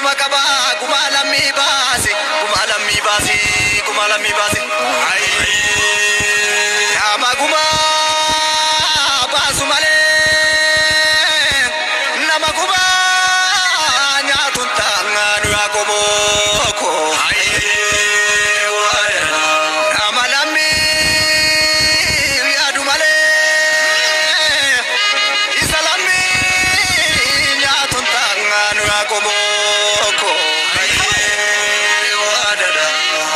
Numa qaba gumaa lammii baasi, gumaa lammii baasi, gumaa lammii baasi. Nama gumaa baasu malee nama gumaa nyaatu hin taanu yaa qomoo koo. Nama lammii yaadu malee isa lammii nyaatu hin taanu yaa qomoo koo.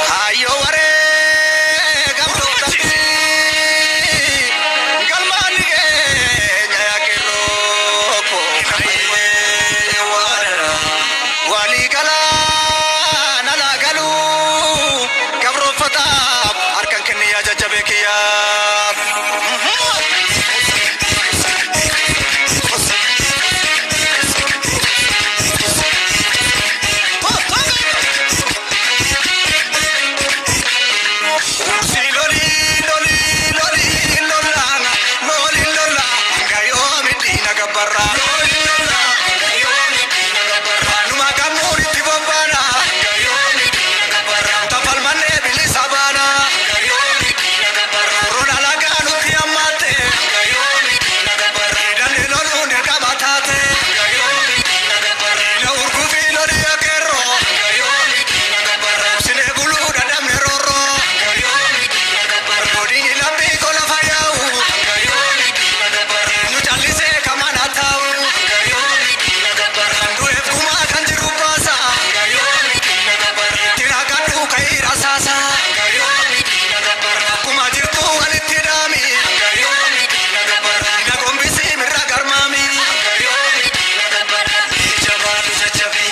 Hayyoo waree gamtootatti galmaan keenya yaa qeerroo koo. Walii galaan alaa galuu gabroonfataaf harkan kenniyaa jajjabee kiyyaaf. Si loli loli loli lola loli lola gayoomi diina gabbarra. Loli lola gayoomi diina gabbarra. Numa gamuuritti bobbaana gayoomi diina gabbarra. Tafalmannee bilisa baana gayoomi diina gabbarra. Rola lagaa nutti hammaatte gayoomi diina gabbarra. Hidhanne loluun dirqama taate gayoomi diina gabbarra. Na urgufi loli akeeroo gayoomi diina gabbarra. Sinee buluu dadhabne roorroo gayoomi diina gabbarra. Godini lammii kola fayaa'u gayoomi diina gabbarra. Nu callisee kamana taa'u gayoomi diina gabbarra. Du'eef gumaa kan jiru baasa gayoomi diina gabbarra. Tira gadhuu ka'ii rasaasa gayoomi diina gabbarra. Akkuma jirtu walitti dhaami gayoomi diina gabbarra. Na gombisii mirra garmaami gayoomi diina gabbarra. Jabaatu jajjabe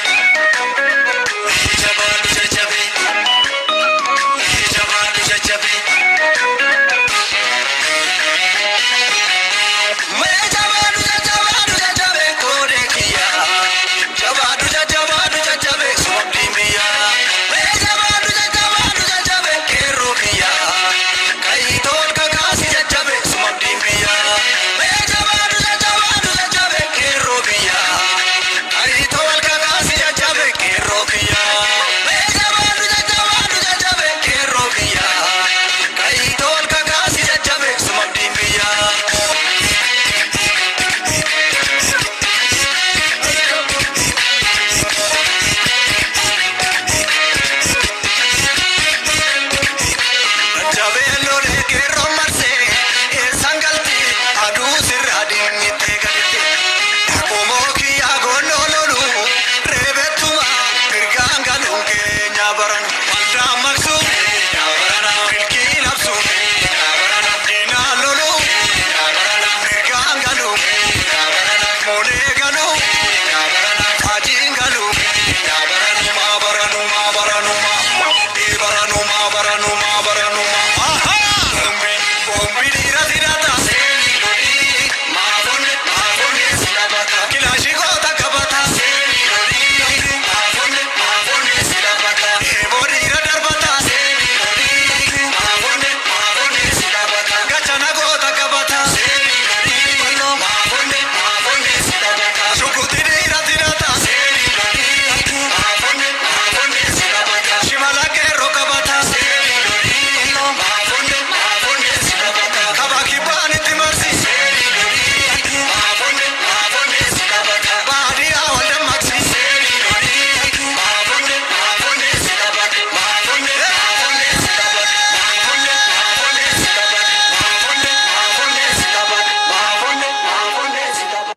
jabaatu jajjabe jabaatu jajjabe. Mee jabaatu jajjabaatu jajjabe koodee kiyya. Jabaatu jajjabaatu jajjabe soobdii biyya. Mee jabaatu jajjabaatu jajjabe qeerroo kiyya. Kayitoon kakaasi jajjabe soobdii biyya. Mee jabaatu jajjabaatu jajjabe qeerroo biyya. Kayitoon kakaasi jajjabe qeerroo kiyya. Mee jabaatu jajjabaatu jajjabe qeerroo kiyya. Kayitoon kakaasi jajjabe soobdii biyya. Jabeellolee qeerroo marsee eessaan galti aduu sirraa dinnittee galitti. Qomoo kiyyaa goonoo lolu reebettuma mirgaan galuun keenya baran. Waldaan maqsu milkii labsu diinaan lolu mirgaan galu moolee galu fajiin galu maa baranu maa baranu maa baranuma baranuma baranuma. Bombi bombi dhiira sidhata seeni loli maafonne maafonne sidhabata kilaashii goota qabata seeni loli maafonne maafonne sidhabata eeboo dhiira darbata seeni loli maafonne maafonne sidhabata gachana goota qabata seeni loli maafonne maafonne sidhabata shukuti dhiira sidhata seeni loli maafonne maafonne sidhabata shimala qeerroo qabata seeni loli maafonne maafonne sidhabata kaba kibbaan itti marsi seeni loli maafonne maafonne sidhabata baadiyyaa wal dammaqsi seeni loli maafonne maafonne sidhabata maafonne maafonne sidhabata maafonne maafonne sidhabata maafonne maafonne sidhabata maafonne maafonne sidhabata.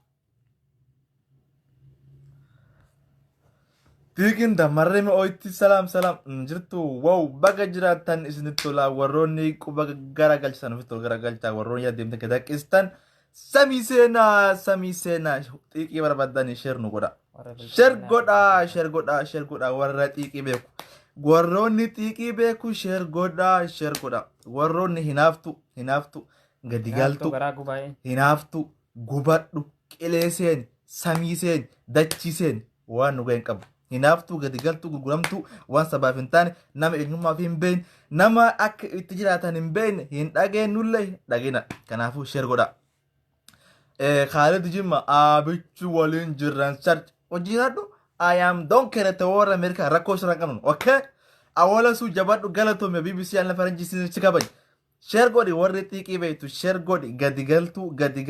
Tiiqiin damarree mi'ooyti salaam salaam jirtu wow baga jiraattan isinitti tola warroonni quba garagalchisan ofitti ol garagalchaa warroonni yaada deemtan gad haqqistan samii seenaa samii seenaa xiiqii barbaadan share nu godha. Share godhaa share godhaa share godhaa warra xiiqii beeku. Warroonni xiiqii beeku share godhaa share godhaa warroonni hinaaftu hinaaftu gadi galtu garaa gubaa'ee. Hinaaftu gubadhu qilee seeni samii seeni dachii seeni waan nu ga'e hin qabu. Hinaaftuu gadi galtuu gurguramtuu waan sabaaf hin taane nama eenyummaa ofii hin beekne nama akka itti jiraatan hin beekne hin dhageenyullee dhagina. Kanaafuu share godhaa. Kaalid Jimma aabichu waliin jirran sarch hojii jiraadhu. I am don't care ta'e warra Ameerikaa rakkoo sirraa qabnu. Okay? Awwala suu jabadhu galatoome BBC aan lafa ranjisiin si kabaji. Share godhi, warri xiiqii beektu share godhi. Gadi galtu, gadi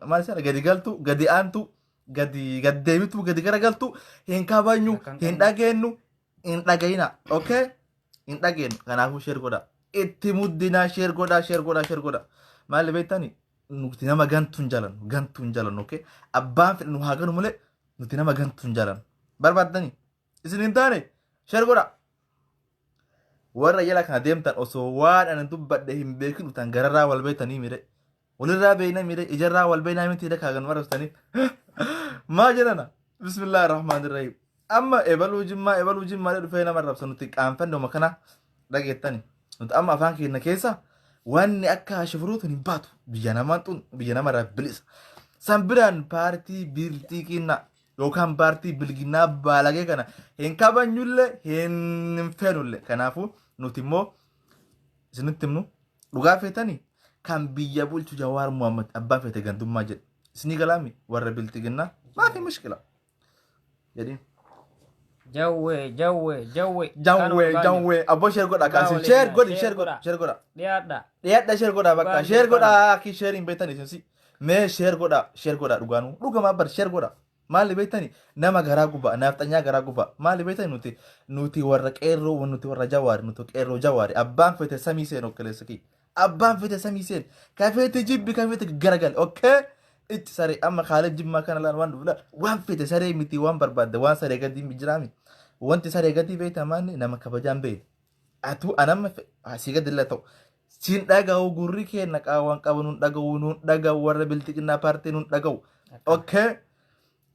maal isaan, gadi galtu, gadi aantu, gadi gad deebitu, gadi garagaltu hin kabajnu. Akkan hin qabnu. Dhageenyu, hin dhagayina. Okay? Hin dhageenyu. Kanaafuu share godha. Itti muddinaa, share godha, share godha, share godha. Maali beektani? Nuti nama gantuu hin jaalannu, gantuu hin jaalannu. Okay? Abbaan fedhe nu haa ganu malee nuti nama gantuu hin jaalannu. Barbaaddanii isin hin taane share godha. Warra jala kana deemtan osoo waan ani dubbadhe hin beekin dhuftan, gararraa wal beektanii mire, walirraa beekna mire, ijarraa wal beeknaa miti kaagan warabsitanii maa jedhana. Bismillaahi rahmaani rahiim. Amma ebaluu Jimmaa, ebaluu Jimmaa dhufee nama rabsa, nuti qaanfannuma kana dhageettani. Nuti amma afaan keenya keessa wanni akka hashifuruutu hin baatu. Biyya namaan tun biyya namarraa bilisa. San biraan paartii bilxiqinnaa yookaan paartii bilginnaa baalagee kana hin kabanyullee hin feenullee. Kanaafuu nuti immoo isinitti himnu, dhugaa feetanii kan biyya bulchu Jawaar Muhammad, abbaan feete gandummaa jedhe. Isinii galaami warra bilxiginnaa maafi mushkila jedhiin. Jawwee, jawwee, jawwee. Jawwee, jawwee, abboo share godha kaasin, share godhi, share godha, share godha. Dhiyaadha. Dhiyaadha, share godha bakka Dhugaan share jiru. Godha akki share hin beektan isin si mee share godha, share godha. Dhugaanuu dhugamaa bar share godha. Maali beektani? Nama garaa guba, naafxanyaa garaa guba. Maali beektani? Nuti warra qeerroo, nuti warra Jawaari, nuti qeerroo Jawaari. Abbaan fete samii seen, okkoleessa kiyya, abbaan fete samii seen, kafeete jibbi, kafeete garagale. Okay, itti saree amma kaalee Jimmaa kana laan waan dhufu laal, waan fete saree miti, waan barbaadde, waan saree gadii jiraami. Wanti saree gadii beekta maanni nama kabajaan beekte atuu anamma asii gadi illee ta'u siin dhaga'u, gurri keenya qaawwan qabu nun dhaga'u, nun dhaga'u. Warra bilxiqinnaa paartii nun dhaga'u. Okay,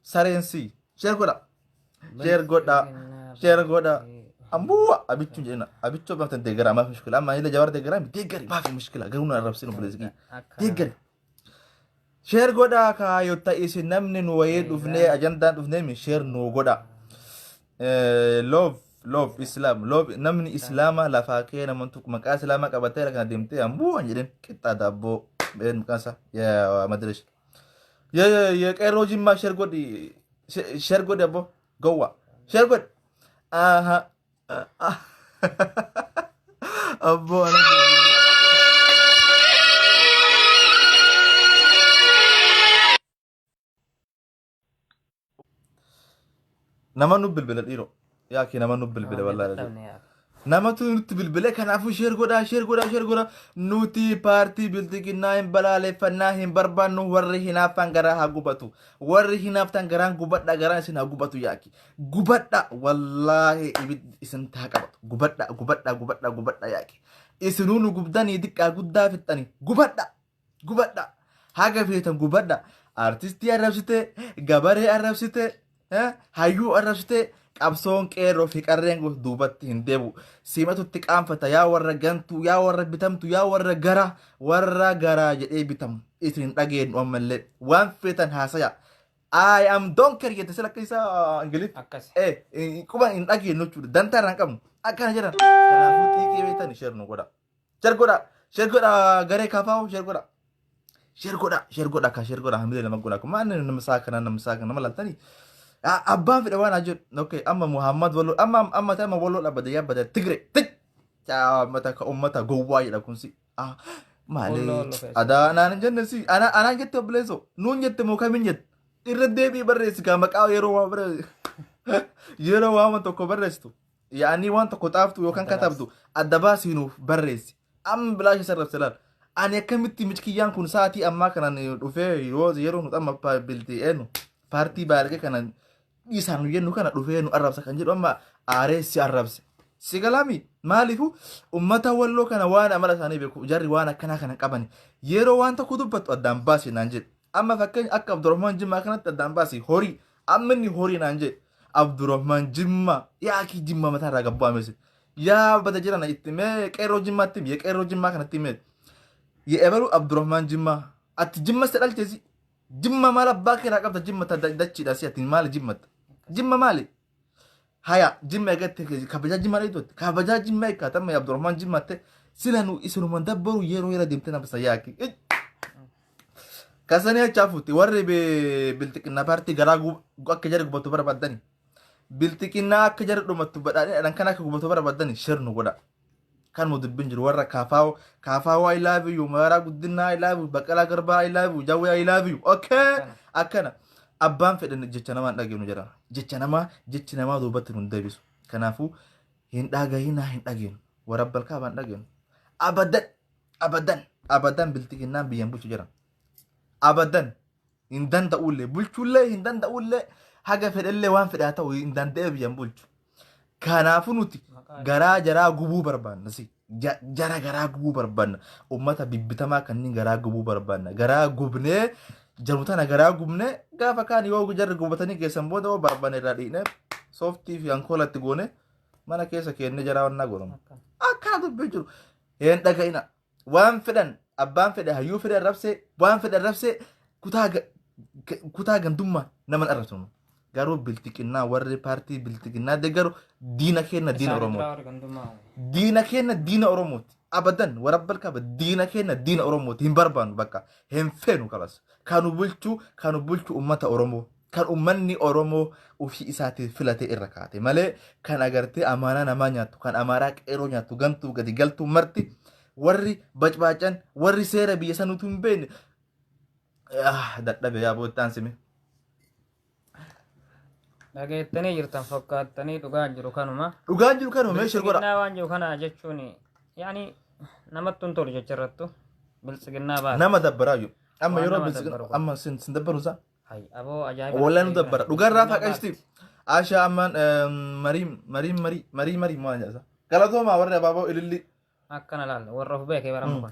sareen si share godha, share godha, share godha. Ambuwa abichuun jedhina, abichuu abbaan deeggara, maaf mushkila? Amma illee Jawaar deeggara, deeggari, maaf mushkila? Garuu nun arrabsinu bilisgii deeggari. Share godhaa kaayota isin namni nu wayii dhufnee ajandaan dhufnee mi share nu godha. Love, love Islam, love. Namni Islaama lafaa kee nama tokko maqaa Islaamaa qabatee kana deemtee ambuu waan jedhin qixxaa daabboo maqaan isaa yaa madresh. Ye qeerroo Jimmaa, share godhi, share godhi, abboo gowwa share godhi. Aha, abboo ana. Nama nu bilbila dhiiroo. Yaa kee, nama nu bilbila wallaahi. Namatu nutti bilbile. Kanaafuu share godhaa, share godhaa, share godhaa. Nuti paartii bilxiginnaa hin balaaleffannaa, hin barbaannu. Warri hinaaffaan garaa haa gubatu. Warri hinaaftan garaan gubadha, garaan isin haa gubatu yaaki. Gubadha, wallaahi ibiddi isin haa qabatu. Gubadha, gubadha, gubadha, gubadha yaaki. Isinuu nu gubdanii xiqqaa guddaa fixxanii, gubadha, gubadha. Haga feetan gubadha. Artistii arrabsite, gabaree arrabsite, hayyuu arrabsite, qabsoon qeerroo fi qarreen duubatti hin deebi'u. Simatutti qaanfata yaa warra gantuu, yaa warra bitamtu, yaa warra gara warra garaa jedhee bitamu. Isin hin dhageenyu ammallee. Waan feetan haasaya. I am don't care jette sila akka isa Ingiliff. Akkas. Quba hin dhageenyu jechuudha. Dantaa irraa hin qabnu. Akkana jedhan. Kanaafuu xiiqii beektan share nu godha. Share godha. Share godha, garee kafaa'u share godha. Share godha. Share godha ka share godha, hamilee nama godha. Kuma inni nama isaa kana, nama isaa kana nama laaltanii. Abbaan fedhe waan haa jedhu. Okay, amma Muhammad Walloo, amma amma amma Walloo dhaabbate yaabbate Tigre. Tik. Mata ka ummata gowwaa jedha kun si. Ah, maali? Walloo, Walloo keessa. Adaa anaan hin jenne si. Ana anaan jette obboleessoo. Nuun jette moo kamiin jette? Irra deebi'i barreessi kaa maqaa yeroo waa barreessi. Yeroo waan tokko barreessitu. Yaa'anii waan tokko xaaftu yookaan Adda baasi. katabdu adda baasii nuuf barreessi. Amma bilaasha sarrabse laal. Ani akkamitti michkiyyaan kun sa'aatii ammaa kanaan dhufee yoo yeroo nu amma bilti eenyu paartii baalgee kana dhiisaan nu jennu kana dhufee nu arrabsa kan jedhu, amma aaree si arrabse. Si galaami maaliifu ummata Walloo kana waan amala isaanii beeku, jarri waan akkanaa kana qaban, yeroo waan tokko dubbattu addaan baasi naan jedhe. Amma fakkeenya akka Abdurrahman Jimmaa kanatti addaan baasi, horii amma inni horii naan jedhe. Abdurrahman Jimmaa yaakii Jimmaa mataa irraa gabbaa meese. Yaa bada jiran itti mee qeerroo Jimmaatti himi, qeerroo Jimmaa kanatti himee. Yeebalu Abdurrahman Jimmaa ati Jimma si dhalcheesi, Jimma maal abbaa keeraa qabda? Jimma ta dachiidha si, ati maali Jimmatta? Jimma maali? Haya, Jimma eegatti kabajaa Jimma dheetutti kabajaa Jimma eeggaata. Amma Abdurrahman Jimmatte sila nu isinuman dabbaru yeroo yeroo deemtee nama sayyaaki. Kasanii achaa fuutti warri bilxiqinna paartii garaa akka jara gubatu barbaaddani. Bilxiqinnaa akka jara dhumattu, badhaadhina kan akka gubatu barbaadan share nu godha. Kan mu dubbin jiru warra Kaafaa'oo, Kaafaa'oo I love you, Mararaa Guddinaa I love you, Baqqalaa Garbaa I love you, Jawwee I love you. Okay, akkana. Abbaan fedhan jecha namaa hin dhageenyu jira. Jecha namaa, jechi namaa duubatti nun deebisu. Kanaafuu hin dhagahinaa, hin dhageenyu. Warabbal kaabaa hin dhageenyu. Abadan, abadan, abadan bilxiqinnaan biyyan bulchu jira. Abadan hin danda'ullee, bulchullee hin danda'ullee, haga fedhellee waan fedhe haa ta'u, hin danda'e biyyan bulchu. Kanaafuu nuti garaa jaraa gubuu barbaanna si. Jara garaa gubuu barbaanna. Uummata bibbitamaa kanneen garaa gubuu barbaanna. Garaa gubnee jaru tana garaa gubnee, gaafa kaan yoo jarri gubatanii geessan booda, yoo barbaanne irraa dhiqnee sooftii fi ankoolatti goone mana keessa keennee jaraa wannaa godhamu. Akkana dubbii jiru. Hin dhaga'ina. Waan fedhan, abbaan fedhe hayyuu fedhe arrabsee, waan fedhe arrabsee, kutaa gandummaa nama hin arrabsinu. Garuu bilxiqinnaa, warri paartii bilxiqinnaa deeggaru diina keenya, diina Oromooti. Diina keenya, diina Oromooti. Abadan warabbal qaba, diina keenya, diina Oromooti. Hin barbaannu, bakka hin feenu kalas. Kanu bulchu ummata Oromoo. Kan ummanni Oromoo ofii isaatiin filatee irra kaate malee, kan agartee amaanaa namaa nyaattu, kan amaaraa qeeroo nyaattu, gantuu gadi galtuu marti, warri bacbaacan, warri seera biyya sanuutu hin beekne. Dadhabe yaa boottaan sime. Dhageettanii jirtan fakkaattanii, dhugaan jiru kanuma. Dhugaan jiru kanuma, mee share godha. Biltsiginnaa waan jiru kana jechuun yaani namatti hin tolu jecha irrattu biltsiginnaa baata. Nama dabbaraayu. Amma Waan yeroo nama biltsiginnaa dabbaru kun. Amma sin dabbaru isaa. Hay aboo, ajaa'iba! Walaa nu dabbara. Dhugarraa faqashti. Ashaa ammaan marii marii marii marii marii maal jedhasa. Galatoomaa warri abaaboo ililli. Akkana laalla, warra of beeke baramu kun.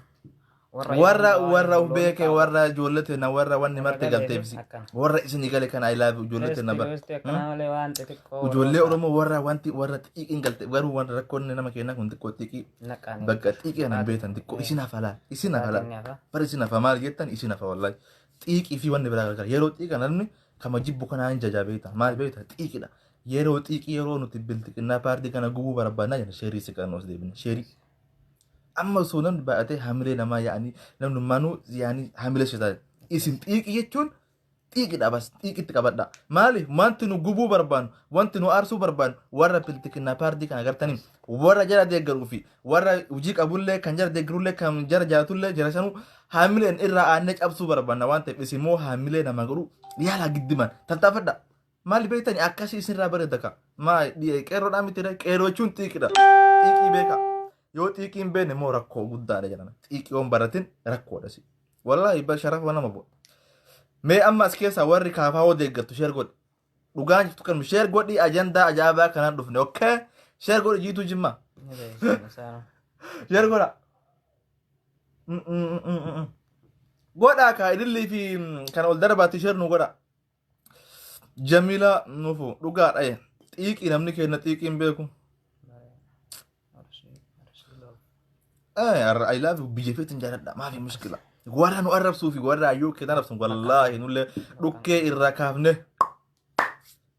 Warra of beeke, warra ijoollee teena, warra wanni marte galteefsi. Akkana. Warra isinii gale kana I love you, ijoollee teena bara. Gosti akkanaa malee waan xixiqqoo. Ijoollee Oromoo warra wanti warra xiiqiin galte, garuu warra rakkoonni nama keenyaa kun xiqqoo xiiqii. Naqaan. Bakka xiiqii kana hin beektan, xiqqoo isin hafa laal, isin hafa laal. Bara isin hafa maal jettan, isin hafa wallahi. Xiiqii fi wanni biraa gargar. Yeroo xiiqa namni kama jibbu kanaa hin jajaa beekta. Maal beekta, xiiqiidha. Yeroo xiiqii, yeroo nuti bilxiqinnaa paartii kana gubuu barbaannaa jenna, share si kan os deebine share. Amma osoo namni baay'atee hamilee namaa yaa'anii namni manuu yaa'anii hamilee shitaa. Isin xiiqii jechuun xiiqiidha, bas xiiqitti qabadha. Maali, wanti nu gubuu barbaannu, wanti nu aarsuu barbaannu, warra bilxiqinnaa paartii kana agartanii warra jara deeggaruu fi warra hojii qabullee, kan jara deeggarullee, kan jara jaalatullee, jara sanuu hamileen irraa aannee cabsuu barbaanna waan ta'eef, isin immoo hamilee nama godhu yaalaa giddiman tattaafadha. Maali beektani, akkasii isinirraa bareeda ka. Maa qeerroodhaa miti, qeerroo jechuun xiiqiidha. Xiiqii beeka. Yoo xiiqii hin beekne immoo rakkoo guddaadha jedhama. Xiiqii yoon baratin rakkoodha si. Wallaahi bar sharafa nama bu'a. Mee amma as keessaa warri kaafaa hoo deeggartu share godhi. Dhugaan jirtu kan share godhi, ajandaa ajaa'ibaa kanaan dhufne. Okay? Share godhi, jiituu jimmaa. Share godha. Godhaa kaa, ilillii fi kan ol darbaatti share nu godha. Jamila nufu dhugaadha. Xiiqii, namni keenya xiiqii hin beeku. I love you, biyya feetin jaaladha, maafi muskila. Warra nu arrabsuu fi warra hayyuu keenya arrabsan, wallaahi nullee dhukkee irraa kaafne.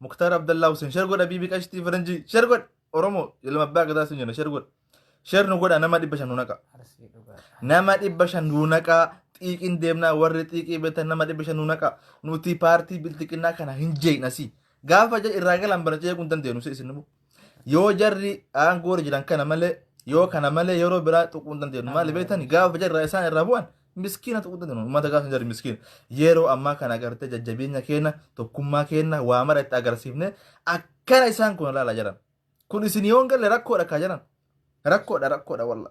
Muktaar Abdallaa Hussein, share godha, biibii qashtii faranjii share godha. Oromoo ilma abbaa gadaa sun jenna, share godha. Share nu godha, nama 500 nu naqa. Nama 500 nu naqaa, xiiqiin deemnaa, warri xiiqii beektan nama 500 nu naqa. Nuti paartii bilxiqinnaa kana hin jeeqnasi. Gaafa irraa galan bana jeequu hin dandeenyu si isin immoo. Yoo jarri aangoo irra jiran kana malee, yoo kana malee yeroo biraa tuquu hin dandeenyu. Maali beektani, gaafa jarri isaan irraa bu'an miskiina tuquu hin dandeenyu. Uummata gaafa jarri miskiina. Yeroo ammaa kana agartee jajjabeenya keenya, tokkummaa keenya waa mara itti agarsiifne, akkana isaan kun ilaalaa jiran. Kun isin yoo hin galle rakkoodha kaa jiran. Rakkoodha, rakkoodha walla.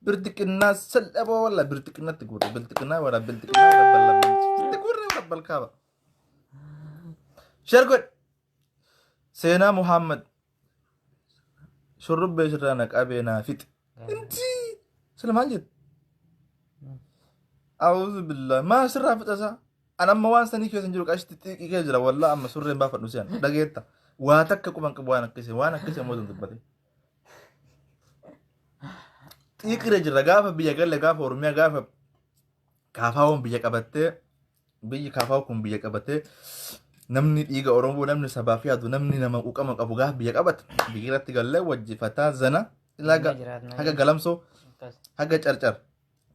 Bilxiqinnaa salphaa walla, bilxiqinnatti guurre, bilxiqinnaa wara, bilxiqinnaa wara bal'aa itti guurre wara balkaaba. Share godhi. Seenaa Muhammad shurrubbee sirraa na qabee naa fixe. Inti sila maal jettu? A'uudhu billah, maa sirraa fixa isaa? An amma waan sanii keessa hin jiru, qashti xiiqii keessa jira, wallaa amma surreen baafadhu si'an dhageetta. Waa takka quban qabu, waan akkasii, waan akkasii ammoo dubbate. Xiiqirra jira gaafa biyya galle, gaafa Oromiyaa, gaafa kaafaawwan biyya qabattee, biyyi kaafaa kun biyya qabatee, namni dhiiga Oromoo, namni sabaaf yaadu, namni nama quuqama qabu gaafa biyya qabate, biyya irratti gallee wajjifataa zana ilaa haga galamsoo, haga carcar,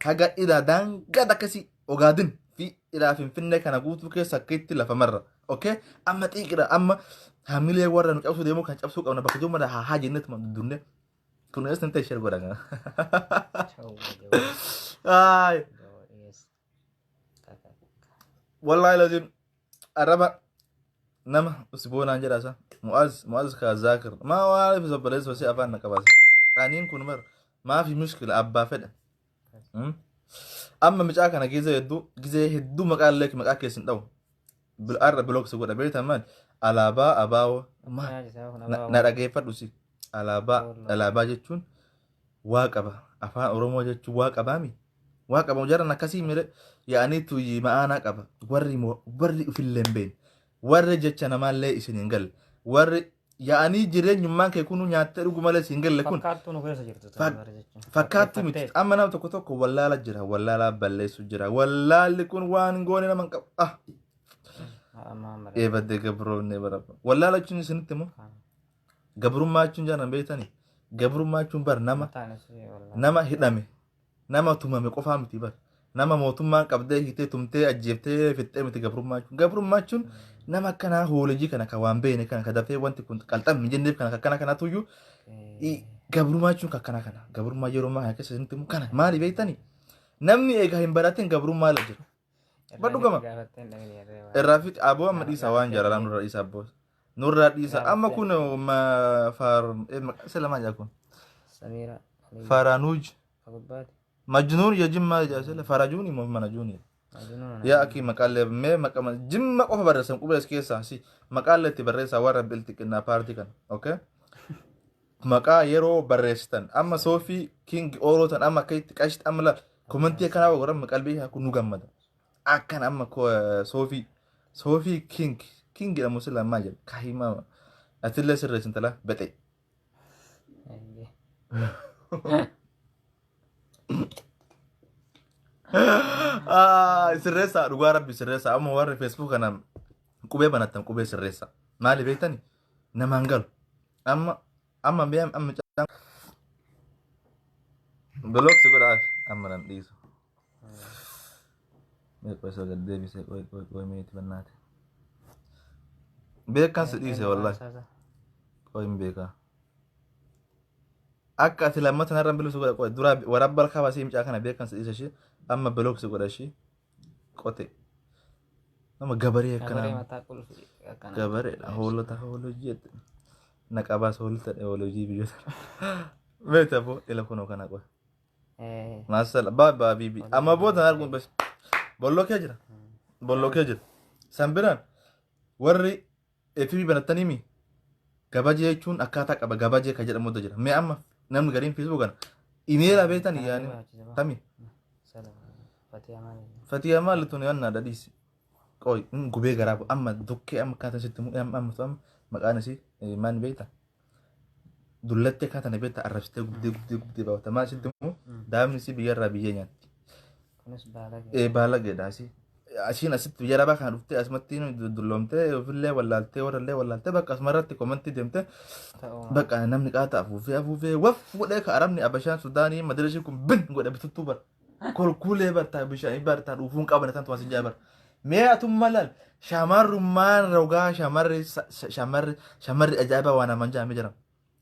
haga ilaa daangaa akkasii Ogaadin fi ilaa Finfinnee kana guutuu keessa akka itti lafa marra. Okay, amma xiiqidha, amma hamilee warra nu cabsuu deemuu kan cabsuu qabna bakka jiru mara haa haa jenneetuma duddunnee. Kun eessa hin ta'e share godha. Ay, wallahi lazim arraba nama usboonaan jedha isa Mu'az Mu'az ka Zaakir maa waan ibsa obboleessa si afaan na qabaase. Aniin kun mar maafi mushkila abbaa fedha. Amma micaa kana gizee hedduu gizee hedduu maqaa illee maqaa keessin dhawu. Arra block si godha beektan maal alaabaa abaawoo maal na dhageeffadhu si alaabaa alaabaa jechuun waa qaba, afaan oromoo jechuun waa qabaami, waa qaba, jaran akkasii mire yaa'anii tuyyi ma'aanaa qaba. Warri warri ufillee hin beekne, warri jecha namaallee isin hin galle, warri yaa'anii jireenyummaan kee kunu nyaattee dhugu malee isin hin galle kun Fakkaattuu nu keessa jirtu tana bara jechuun. Fakkaattuu miti. Amma nama tokko tokko wallaala jira, wallaala balleessu jira, wallaalli kun waan hin goone nama hin qabu. Ah, eebadde gabroonne bara wallaala jechuun isinitti immoo gabrummaa jechuun jaalan beektanii, gabrummaa jechuun bar nama nama hidhame, nama tumame qofaa miti bar, nama mootummaan qabdee hiitee tumtee ajjeeftee fixxee miti gabrummaa jechuun. Gabrummaa jechuun nama akkanaa hoolejii kana ka waan beekne kana ka dafee wanti kun qalxam hin jenneef kana akkana kanatu iyyuu gabrummaa jechuun akkana kana. Gabrummaa yeroo ammaa kana keessa isinitti himu kana maali beektanii? Namni egaa hin baratin gabrummaa la jira. Badhu gama. Irraa fixi aboo, amma dhiisa waan jaalalaa nurraa dhiisa aboo. Nurraa dhiisa amma kun ma faar maqaa isa lamaa jaa kun. Samiira. Faraanuuj. Gubbaati. Majnuun ya jimmaa jaa sila farajuuni moo manajuuni. Yaa akii maqaalee mee maqama jimma qofa barreessan qubee as keessaa si maqaalee itti barreessaa warra bilxiqinnaa paartii kana. Okay? Maqaa yeroo barreessitan amma Soofii King Ooloo tan amma akka itti qashti amma laal komentii akkanaa godhan qalbii kun nu gammada. Akkan amma Soofii Soofii King King jedhamu sila maal jedha kahimaa atillee sirreessin tala bexe. Ah, sirreessaa, dhugaa rabbi sirreessaa. Amma warri Facebook kana qubee banattan qubee sirreessaa. Maali beektani? Namaan galu. Amma amma mee amma caan block si godhaaf amma nan dhiisu. Mee qoy isa gad deebisee qoy qoy qoy meeti bannaate. Beekan si dhiise wallahi. Qoy hin beekaa. Akka ati lammata narra bilu si godha qoy dura warabbal kaaba si mucaa kana beekan si dhiise ishee amma block si godha ishee qote. Nama gabaree Gabaree akkanaa. Mataa qulfii akkana. Gabareedha hoolota hoolojii jette. Naqabaas hoolota hoolojii biyyoota. Beekta aboo ila kunoo kana qoy. Maasala baa baa bibi. Amma booda arguun bas. Bolloo kee jira. Bolloo kee jira. San biraan warri FB banattanii mi gabajee jechuun akkaataa qaba, gabajee kan jedhamutu jira. Mee amma namni gariin Facebook kana imeela beektanii yaani tami. Fatiyaa maali tuni annaa dhadhiisi. Qoy in gubee garaa amma dukkee amma akkaataa sitti mu amma amma amma maqaan isii maal beekta? Dullatti akkaataa na beekta arrabsitee gubdee gubdee gubdee baafta maal sitti mu daa'imni isii biyyarraa biyyee nyaatti. Kunis baala. Baalageedha asii. Asiin asitti biyya arabaa kana dhuftee asumatti dulloomtee ofillee wallaaltee warrallee wallaaltee bakka asumarratti komantii deemtee Ta'uu bakka namni qaata afuufee afuufee waf fuudhee ka arabni abashaan sudaanii madarashii kun bin godhe bituttuu bar kolkuulee bartaa bishaan bartaa dhuufuun qaban tan tuwasin jaa bar mee atummaa laal shamarrummaan rogaa shamarri shamarri shamarri ajaa'ibaa waan aman jaamee jira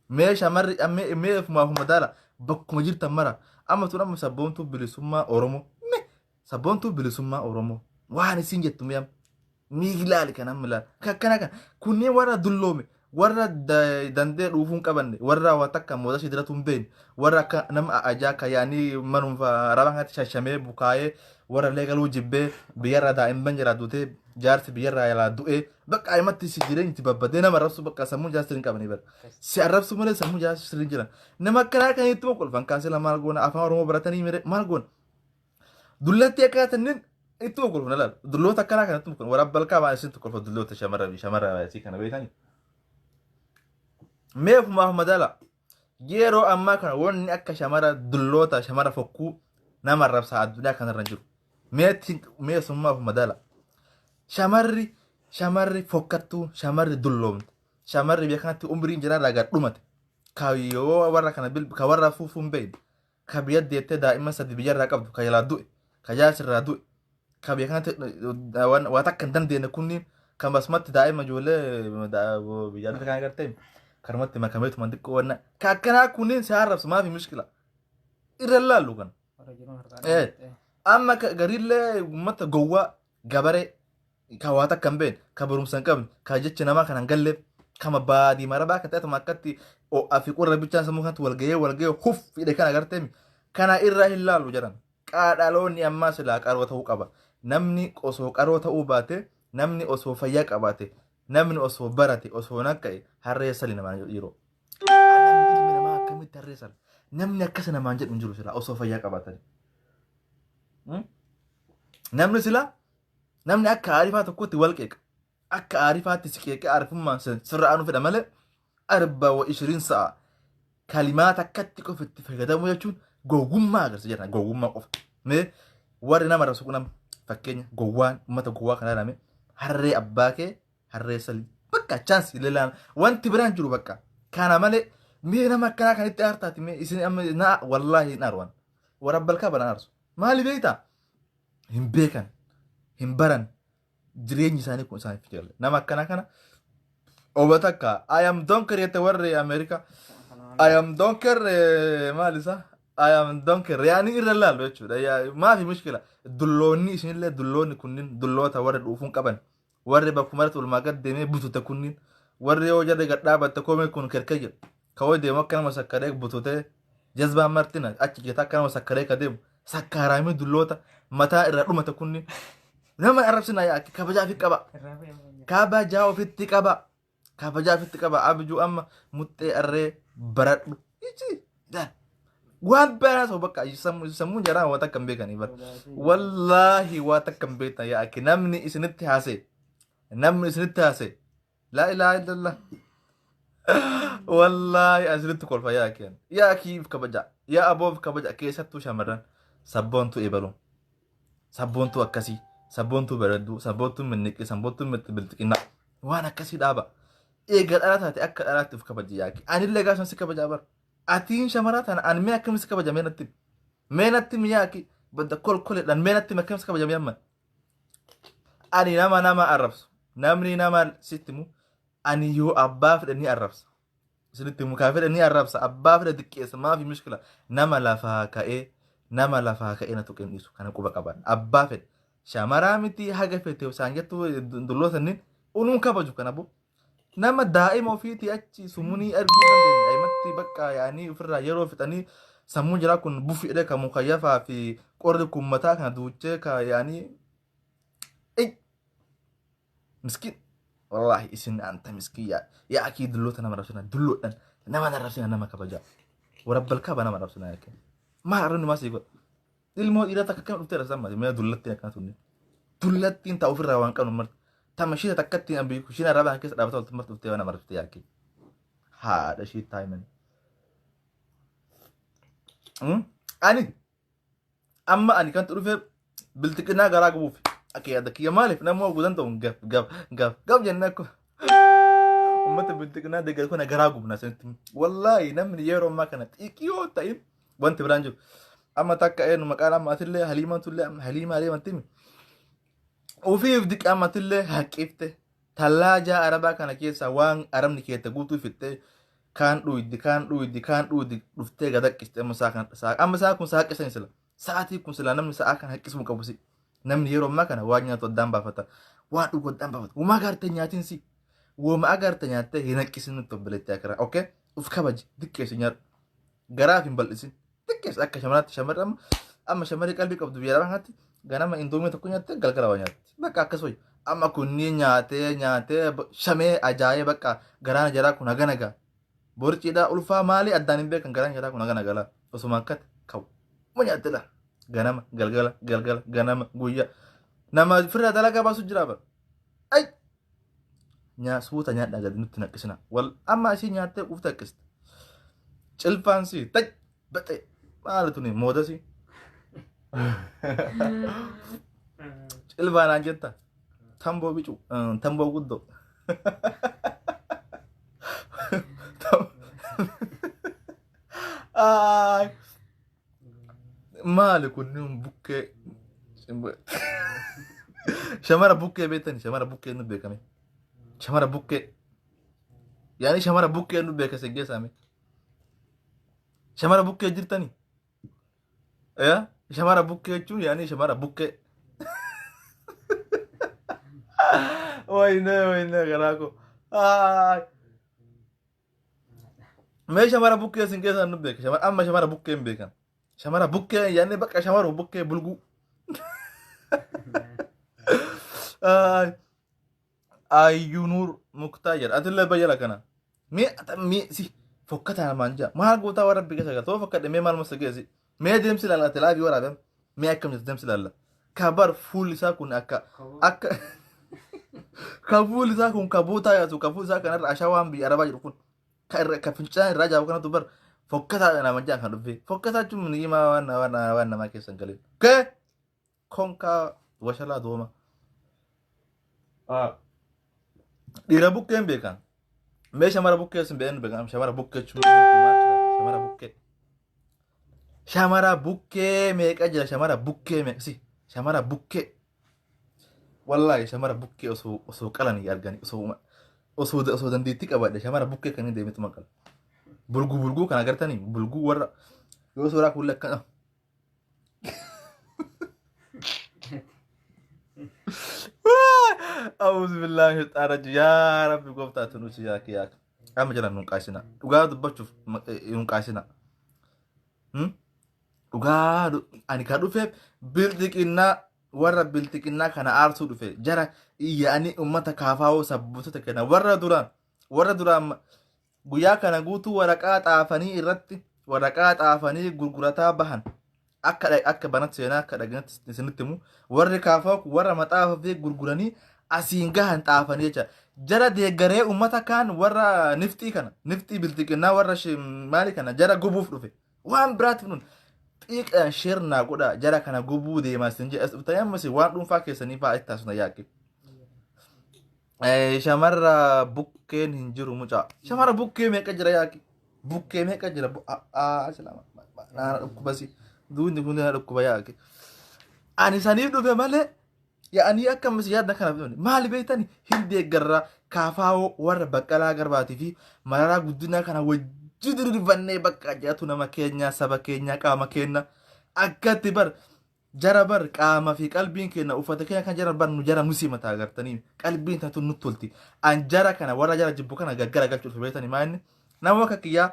mee shamarri mee mee ofumaa ofuma daala bakkuma jirtan mara amma tun amma sabboontuu bilisummaa oromoo mee sabboontuu bilisummaa oromoo waan isin jettu mee amma miilaali kan amma ilaal akkana kan kunneen warra dulloome warra dandee dhuufuu hin qabanne, warra waa takka moodaa ishee diratu hin beekne, warra akka nama ajaa akka yaanii manuma arabaa kanatti shashamee bukaayee warra illee galuu jibbee biyyarraa daa'imman jalaa duutee jaarsi biyyarraa jalaa du'ee bakka himatti si jireenyi itti babbadee nama arrabsu bakka sammuu jaarsi hin qabanii bara si arrabsu malee sammuu jaarsi sirrii jiran nama akkanaa kan itti kolfan kaasila maal goona afaan oromoo baratanii mire maal goona dullatti akka tannin ittuma kolfan laal dulloota akkanaa kan ittuma kolfan waraabba balkaa waan isin kolfa dulloota shamarra shamarra isii kana beekanii mee ofumaaf madaala yeroo ammaa kana wanni akka shamara dulloota shamara fokkuu nama arrabsaa addunyaa kanarra hin jiru mee mee summaaf madaala shamarri shamarri fokkattuu shamarri dulloomte shamarri biyya kanatti umriin jiraarraa gad dhumate ka yoo warra kana ka warra fuufuu hin beekne ka biyya deettee daa'imman sadi biyyarraa qabdu ka jalaa du'e ka jaarsirraa du'e ka biyya kanatti waa takka hin dandeenye kunniin Kan basmatti daa'ima ijoollee biyya adda kan agartee karumatti makameetuma xiqqoo wanna. Ka akkanaa kunneen si arrabsu maafi mushkila. Irra laallu kan. Warra jiruun harkaa Eh. dhaabbatte. Amma gariillee uummata gowwaa gabaree ka waa takka hin beekne, ka barumsa hin qabne, ka jecha namaa kan hin galleef, kama baadii marabaa kan ta'etuma akkatti ho'aa fi qorra bichaan sammuu kanatti walgahee walgahee huf hidhe kan agartee kana irraa hin laallu jedhan. Qaadhaloonni ammaa silaa qaroo ta'uu qaba. Namni osoo qaroo ta'uu baate, namni osoo fayyaa qabaate, namni osoo barate, osoo naqqa'e harree sali namaan jedhu yeroo. Namni ilmi namaa akkamitti harree sala? Namni akkasa namaan jedhu hin jiru silaa osoo fayyaa qabaatani. Namni silaa namni akka aarifaa tokkotti wal qeeqa. Akka aarifaatti si qeeqee aarifummaan sirra aanu fedha malee arba wa ishiriin sa'a kalimaa takkatti qofa itti fayyadamuu jechuun gowwummaa agarsiisa jedhan gowwummaa qofa. Mee warri nama arrabsu kun amma fakkeenya gowwaan uummata gowwaa kana ilaalame harree abbaa kee harree sali bakka chaansi ilaalan wanti biraan jiru bakka kana malee mee nama akkanaa kan itti aartaati mee isin amma na wallaahi hin aaruwan warabbalkaa banaan aarsu maali beektaa hin beekan hin baran jireenyi isaanii kun isaaniif hin galle. Nama akkana kana oba takka I am donker jette warri Ameerikaa. I am donker maal isa? I am donker yaani irra laallu jechuudha. Maafi mushkila dulloonni isinillee dulloonni kunniin dulloota warri dhuufuun qaban warri bakkumarratti olumaa gad deemee butute kunniin warri yoo jarri gad dhaabatte koomee kun kerkee jedhu kawoo deemu akka nama sakkaree bututee jazbaan martina achi jeeta akka nama sakkaree ka deemu sakkaaraamee dulloota mataa irraa dhumate kunniin nama arrabsina yaa kabajaa fi qaba. Kabajaa ofitti qaba. Kabajaa ofitti qaba. Abjuu amma muxxee arree baradhu. Ichi waan biraa ta'u bakka sammuun jaraa waan takka hin beekanii bara. Wallaahi waa takka hin beektan yaa akki namni isinitti haasee namni isinitti haasee laa ilaaha illallah. Wallaahi asirratti kolfa yaa akki yaa akkiif kabaja yaa aboof kabaja keessattuu shamarran sabboontuu eebalu. Sabboontuu akkasii, sabboontuu bareedduu, sabboontuu minniqii, sabboontuu bilxiqinnaa waan akkasii dhaaba. Eega dhalaa taate akka dhalaatti of kabaji yaaki. Anillee gaafa si kabajaa bara. Atiin shamaraa tana ani mee akkamitti si kabaja mee natti himi. Mee natti himi yaaki badda kolkoleedhaan mee natti himi akkamitti si kabaja mee amma. Ani nama nama arrabsu. Namni nama sitti himu ani yoo abbaa fedhe ni arrabsa. Isinitti himu kaa fedhe ni arrabsa abbaa fedhe diqqeessa maafi mushkila nama lafaa ka'ee nama lafaa ka'ee na tuqee hin dhiisu kana quba qaban abbaa fedhe shamaraa miti haga fete isaan jettu dulloota inni unuun kabaju kana bu nama daa'ima ofiitii achi sumunii arguu dandeenya aymatti bakka yaanii ofirraa yeroo fixanii sammuun jiraa kun bufi jedhee ka mukayyafaa fi qorri kun mataa kana duuchee ka yaanii Miskin. Wallahi isin anta miskin yaa yaa akii dulloota nama rabsina dulloodhan nama na rabsina nama kabajaa. Warabbal kaba nama rabsina yaa akii. Maal arrabni maa sii godha. Ilmoo dhiiraa takka akkana dhuftee rabsan maali mee dullattiin akkana tunni. Dullattiin ta'a ofirraa waan qabnu marti. Tama ishee takkattiin ambii kushiina arrabaa keessa dhaabata oltu marti dhuftee nama rabsite yaa akii. Haadha ishee taa'imani. Ani amma ani kantu dhufe bilxiqinaa garaa gubuuf akka yaada kiyya maaliif nama oguu danda'u gaf gaf gaf gaf jennee akka uummata bilxiqinaa deeggaru kana garaa gubna sanitti wallaahi namni yeroo ammaa kana xiiqii yoo ta'in wanti biraan jiru amma takka eenyu maqaan amma atillee haliimatullee amma haliima haliimatti himi ofiif diqaamatillee haqifte tallaajaa arabaa kana keessaa waan arabni keetta guutuu fixxee kaan dhuydi kaan dhuydi kaan dhuydi dhuftee gad haqqiste amma isaa kan amma isaa kun saa haqqisan sila sa'aatii kun sila namni sa'aa kan haqqisuu qabu si namni yeroo ammaa kana waan nyaatu addaan baafata waan dhugu addaan baafata wama agarte nyaatiin si wama agarte nyaattee hin haqqisin nutti obboleetti akira okay uf kabaji diqqeessi nyaadhu garaaf hin bal'isin xiqqeessa akka shamaraatti shamarri amma amma shamarri qalbii qabdu biyya lafaa kanatti ganama indoomii tokko nyaatte galgala waa nyaatti bakka akkas wayya amma kunniin nyaatee nyaatee shamee ajaa'ee bakka garaan jaraa kun hagana gaa borciidhaa ulfaa maalii addaan hin beekan garaan jaraa kun hagana gala osuma akkatti kawu ma nyaatte la ganama galgala galgala ganama guyyaa nama firraa dalagaa baasu jira bara ay nyaa suuta nyaadhaa gadi nutti naqqisina wal amma isii nyaattee quufte haqqiste cilfaan sii taj baxee maali tuni moodasii cilfaa naan jetta tamboo bicu tamboo guddoo Ay. Maali kunniin bukkee. Shamara bukkee beektani? Shamara bukkee nu beekame. Shamara bukkee. Yaani shamara bukkee nu beeka sin geessaame. Shamara bukkee jirtani? Yaa shamara bukkee jechuun yaani shamara bukkee. Wayne wayne garaa koo. Aay. Mee shamara bukkee sin keessaan nu beeka. Shamara amma shamara bukkee hin beekan. Shamara bukkee yaani bakka shamaru bukkee bulguu. Aay. Ayyunuur Muktaa jedha. Atillee bayyala kana. Mee mee si fokkataa namaan jaa. Maal gootaa warra rabbi keessa galta. Fokkadhe mee maal masa geessi. Mee deemsi ilaalla ati laafii waraabem. Mee akkam jirtu deemsi ilaalla. Kabar fuulli isaa kun akka akka ka fuulli isaa kun ka bootaa yaasu ka fuulli isaa kanarra ashawaan biyya arabaa jiru kun ka irra ka fincaan irraa jaabu kanatu bar fokkataa namaan jaa kan dhufe. Fokkataa jechuun ni'imaa waan waan waan namaa keessa hin galin. Kee konkaa washalaa dooma. Dhiira bukkeen beekan. Mee shamara bukkee sun beekan beekan. Shamara bukkee jechuun shamara bukkee. Shamara bukkee meeqa jira shamara bukkee meeqa si shamara bukkee. Wallaahi shamara bukkee osoo osoo qalanii arganii osoo osoo osoo dandeettii qabaadhe shamara bukkee kan hin deemetu maqala. Bulguu bulguu kan agartanii bulguu warra yoo suuraa kuullee akkana. A'uuzu billaahi mina shayxaani rajiim. Yaa Rabbi gooftaa tunuusi yaa kiyyaa. Amma jiran nun qaasina. Dhugaa dubbachuuf nun qaasina. Dhugaa ani kan dhufeef bilxiqinnaa warra bilxiqinnaa kana aarsuu dhufe jara iyya'anii uummata kaafaa'oo sabbootota kenna warra duraan warra duraan guyyaa kana guutuu waraqaa xaafanii irratti waraqaa xaafanii gurgurataa bahan akka akka banatti seenaa akka dhageenyatti isinitti himu warri kaafaa kun warra maxaafa fi gurguranii asiin gahan xaafanii jecha jara deeggaree uummata kaan warra nifxii kana nifxii bilxiqinnaa warra maali kana jara gubuuf dhufe waan biraatiif nun xiiqaan sheer naa godha jara kana gubuu deemaa isin jedhe as dhuftanii ammas waan dhuunfaa keessanii fa'aa itti taasisna yaaqi. Shamarra bukkeen hin jiru mucaa. Shamarra bukkee meeqa jira yaaqi? Bukkee meeqa jira? Naana dhukkubasi. Duuni kun na dhukkuba yaaqi. Ani saniif dhufe malee yaa'anii akka ammas yaadna kana dhufe. Maali beektani? Hin deeggarra kaafaawoo warra Baqqalaa Garbaatii fi Mararaa Guddinaa kana wajji diriirfannee bakka jedhatu nama keenya saba keenya qaama keenya akkatti bar Jara bar qaama fi qalbiin keenya uffata keenya kan jara bar nu jara nu simata agartanii qalbiin tatu nu tolti. An jara kana warra jara jibbu kana gaggara galchuuf beektanii maa inni nama akka kiyyaa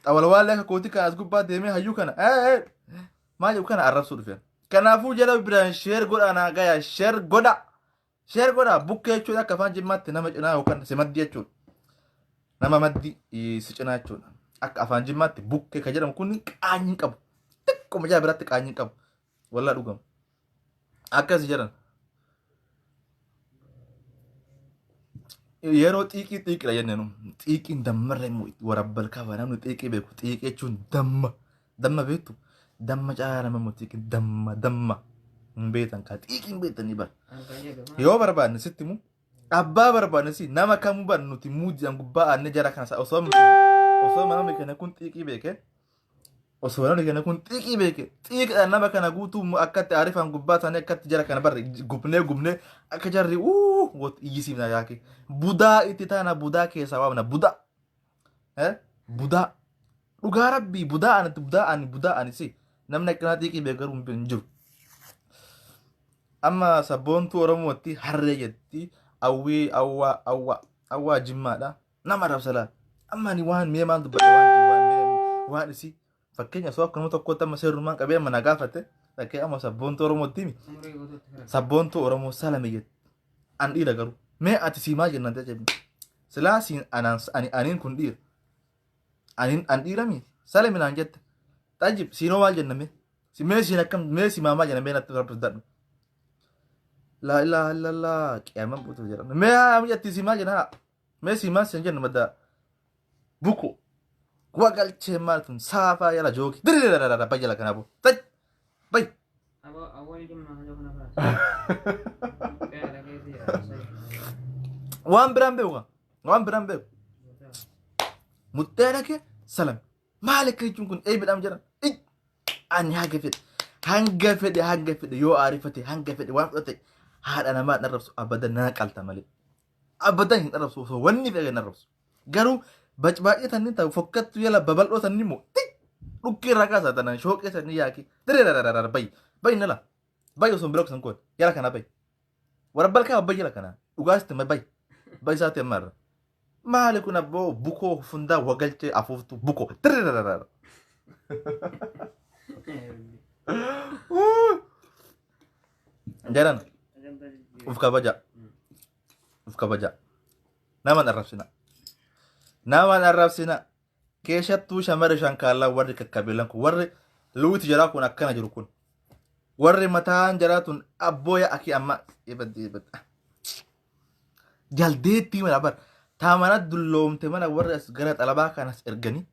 xawalwaallee akka kootii kana as gubbaa deemee hayyuu kana maa jedhu kana arrabsuu dhufe. Kanaafuu jara biraan sheer godhaa naa gaya sheer godha. Sheer godhaa bukkee jechuun akka afaan jimmaatti nama cinaa yookaan si maddii jechuudha. Nama maddii si cinaa jechuudha. Akka afaan jimmaatti bukkee kan jedhamu kun qaanyii hin qabu. Xiqquma jara biratti qaanyii hin qabu. Wallaa dhugamu. Akkas jedhan. Yeroo xiiqii xiiqidha jenne nu. Xiiqiin dammarra immoo warabbal kaba namni xiiqii beeku. Xiiqii jechuun damma. Damma beektu? Damma caalaa nama immoo xiiqiin damma damma. Hin beektan kaa xiiqii hin beektanii bara. Yoo barbaanne sitti himu abbaa barbaanne si nama kamuu bar nuti muuzi'an gubbaa aanne jara kana osoo osoo namni kana kun xiiqii beeke osoo namni kana kun xiiqii beeke xiiqidhaan nama kana guutuu akkatti aarifaan gubbaa isaanii akkatti jara kana barre gubnee gubnee akka jarri uu goot iyyisiifna yaake budaa itti taana budaa keessaa waamna budaa budaa dhugaa rabbii budaa ani budaa ani budaa ani si namni akkanaa xiiqii beeku garuu hin jiru. Amma sabboontuu Oromootti harree jetti awwii awwaa awwaa awwaa jimmaadha nama rabsa laal. Amma ani waan mee maal dubbadhe waan waan mee waan isii fakkeenya osoo akkanuma tokkotti amma seerummaan qabee amma na gaafate fakkee amma sabboontuu Oromootti himi Umurii guutuutti fira. Sabboontuu Oromoo salame jetti. An dhiira garuu mee ati sii maal jennaan ta'e silaa siin anaan ani aniin kun dhiira. Anin an dhiira miti. Salami naan jette. Xajib siinoo maal jenna mee? Si mee siin akkam mee si maamaa jenna mee natti rabbi sodaadhu. Laa ilaaha illallah qiyaamaan buutu jedhama. Mee haa mi'atti si maal jenna haa. Mee si maal siin jenna madda buku. Wagalchee maal tun saafaa yala jooki. Dirira bayyala kanaafuu. Xaj bay. Aboo awwal jimmaa kan kana baasa. Qeera keessa jira. Waan biraan beeku kan. Waan biraan beeku. Muxxee dhaqee salam. Maal akka jechuun kun eebidhaam jedhan. Ani haga fedhe hanga fedhe hanga fedhe yoo aarifate hanga fedhe waan fudhate. Haadha namaa hin arrabsu abadan na qalta malee. Abadan hin arrabsu osoo wanni fedhe hin arrabsu. Garuu bacbaacee tanni ta'u fokkattu jala babal'oo tanni immoo dhukkee irraa kaasaa tanan shooqee tanni yaaki diree bayi bayi nala bayi osoo hin bira kusan koon jala kana bayi. Warabbal kaa bayi jala kana dhugaas itti bayi bayi isaatti amma irra. Maali kun abboo bukoo fundaa wagalchee afuuftu bukoo diree. Jaran uf kabaja. Uf kabaja. Nama hin arrabsina. Nama hin arrabsina. Keessattuu shamarri shankaallaa warri kakkabeelan kun warri luuti jaraa kun akkana jiru kun. Warri mataan jaraa tun abbooya akii amma ebadde ebadde. Jaldeettii mana bar. Taa mana dulloomte mana warri as gara xalabaa kanas erganii